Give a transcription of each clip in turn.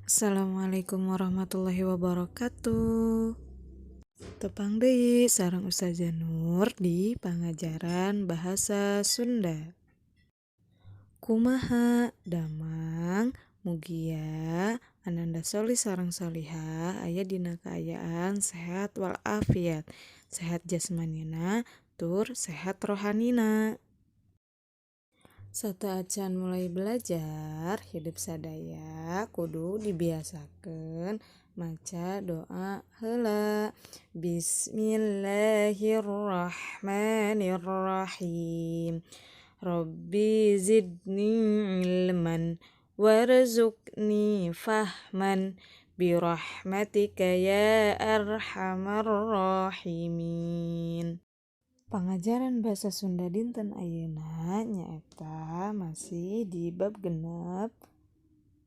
Assalamualaikum warahmatullahi wabarakatuh. Tepang deui sareng Ustazah Nur di pangajaran bahasa Sunda. Kumaha damang? Mugia ananda sholih sareng sholihah aya dina kaayaan sehat walafiat, sehat jasmanina tur sehat rohanina. Sateuacan mulai belajar, hidup sadaya kudu dibiasakeun maca doa heula. Bismillahirrahmanirrahim. Rabbi zidni ilman warzuqni fahman birahmatika ya arhamar rahimin. Pangajaran bahasa Sunda dinten ayeuna nyaeta masih di bab 6,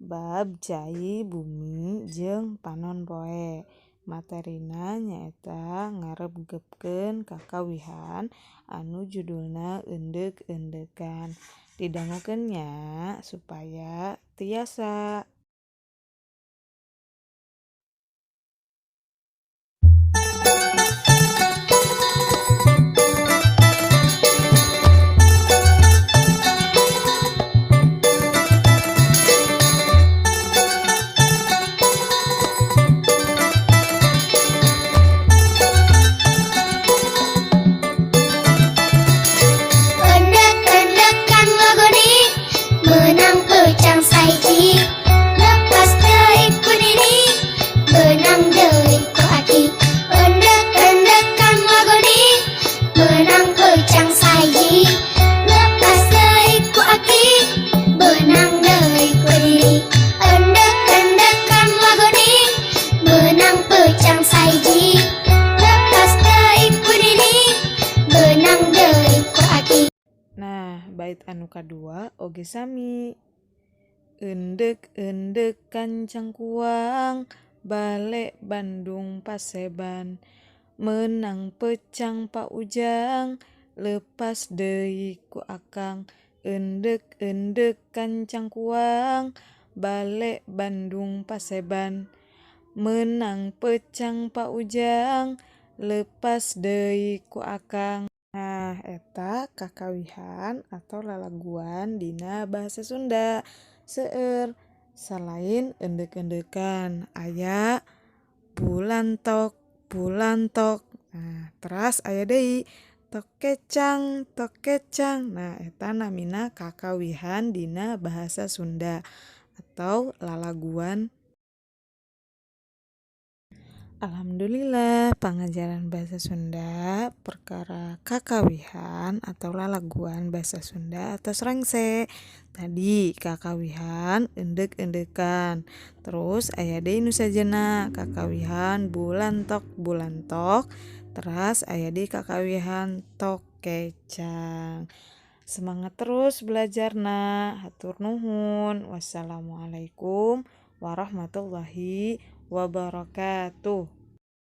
bab cai bumi jeung panon poe. Materina nyaeta ngarebgepkeun kakawihan anu judulna Eundek-eundekan. Didangukeun nya supaya tiasa. Endek-endekan lagoni menang peucang sahiji, lepas deui ku nini, menang deui ku aki. Endek-endekan lagoni menang peucang sahiji, lepas deui ku aki, menang deui ku nini. Endek-endekan lagoni menang peucang sahiji, lepas deui ku nini, menang deui ku aki. Nah, bait anu kadua oge sami. Eundek-eundekan cangkuang bale Bandung Paseban, menang peucang Pak Ujang, lepas deui ku akang. Eundek-eundekan cangkuang bale Bandung Paseban, menang peucang Pak Ujang, lepas deui ku akang. Nah, eta kakawihan atau lalaguan dina bahasa Sunda. Seueur selain eundek-eundekan aya bulan tok bulan tok. Nah, teras aya deui tokecang tokecang. Nah, eta namina kakawihan dina bahasa Sunda atau lalaguan. Alhamdulillah, pangajaran bahasa Sunda perkara kakawihan atau lalaguan bahasa Sunda atos rengse. Tadi kakawihan eundek-eundekan. Terus aya deui nu sejenna kakawihan bulan tok bulan tok. Teras aya deui kakawihan tokecang. Semangat terus belajarna. Hatur nuhun. Wassalamualaikum warahmatullahi wabarakatuh.